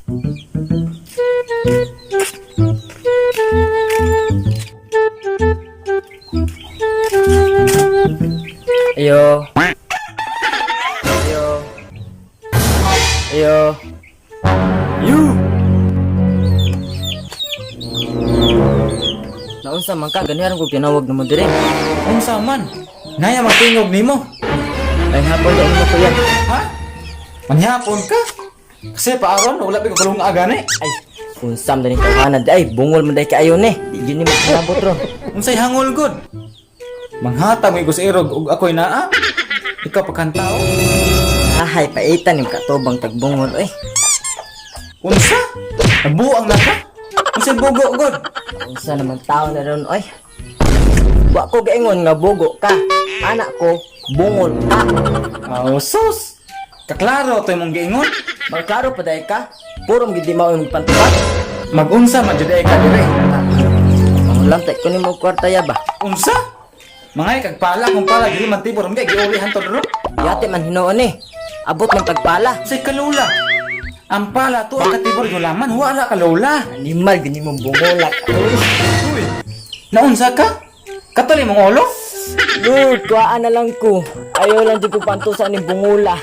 Ayo. Ayo. Ayo. You. Naunsa man ka ganiharon ko tinawag nimo dire. Unsa man? Naya magtingog nimo. Ay hapon di mo kuya. Ha? Manyapon ka? Kasi paaron wala pa ko kalung agani. Ay, unsam dani tawanan di ay bungol man day kaayo ni. Di gyud nimo kinabot ron. Unsay hangol gud? Manghatag mo sa irog ug ako'y naa. Ikaw pa kantao. Ahay, paitan nim katubang tagbungol oy. Unsa? Nabuang na ka? Unsay bugo gud? Unsa naman tao na ron oy. Wa ko gaingon nga bugo ka. Anak ko bungol ka. Oh, sus. Kaklaro to imong giingon. Magklaro pa day ka. Puro gid di mao imong pantupat. Magunsa man jud ay ka dire. Ang tay ko nimo kwarta ya ba. Unsa? Mangay kag pala kung pala dili man tibor mga giulihan to dro. Yate man hinuon eh. Abot ng tagpala. Unsay kalula? Ang pala to ang katibor gulaman, wala ka lola. Animal gini mong bungolak. Uy. Naunsa ka? Katali mong ulo? Lord, kuhaan na lang ko. Ayaw lang di ko pantusan ni bungula.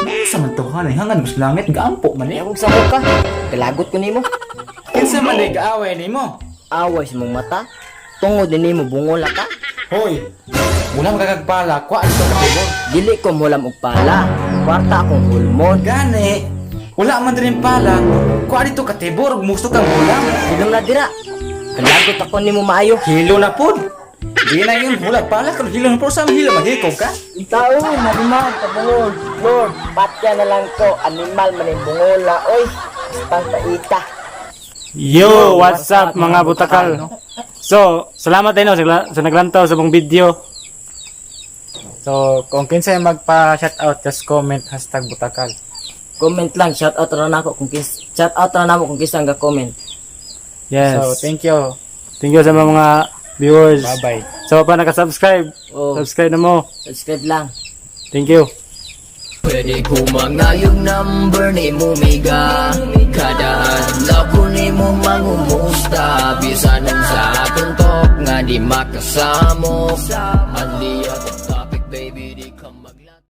Naunsa man to hanay hangan mas langit gaampo man eh. Ayaw kong sako ka. Kalagot ko nimo. Kinsa man day gaaway nimo? Away sa mong mata. Tungod ni nimo bungula ka. Hoy. Wala makakagpala, kwa ito katibor. Dili ko mulam og pala. Kwarta akong hulmon. Gani, wala man din pala. Kwa dito katibor, musto kang hulam. Ilong na dira. Kalagot ako nimo maayo. Hilo na pod. Di na yun, hulag pala, kung hilo na po, saan hilo, maghikog ka? Tao, animal, tabungol. Lord, patya na lang ko. Animal man yung bungula. Oy, bastang paita. Yo, what's up mga butakal? So, salamat din no, sa naglantaw sa mong video. So, kung kinsa yung magpa-shoutout, just comment #butakal. Comment lang, shout out na nako kung kis shout out na namo kung kinsa nga comment. Yes. So, thank you. Thank you sa mga viewers. Bye-bye. Sa pa naka-subscribe, Oh, subscribe na mo. Subscribe lang. Thank you. Pwede ko mangayong number ni Mumiga. Kada adlaw ko ni mo mangumusta. Bisan sa atong talk nga di makasamok. Anliya.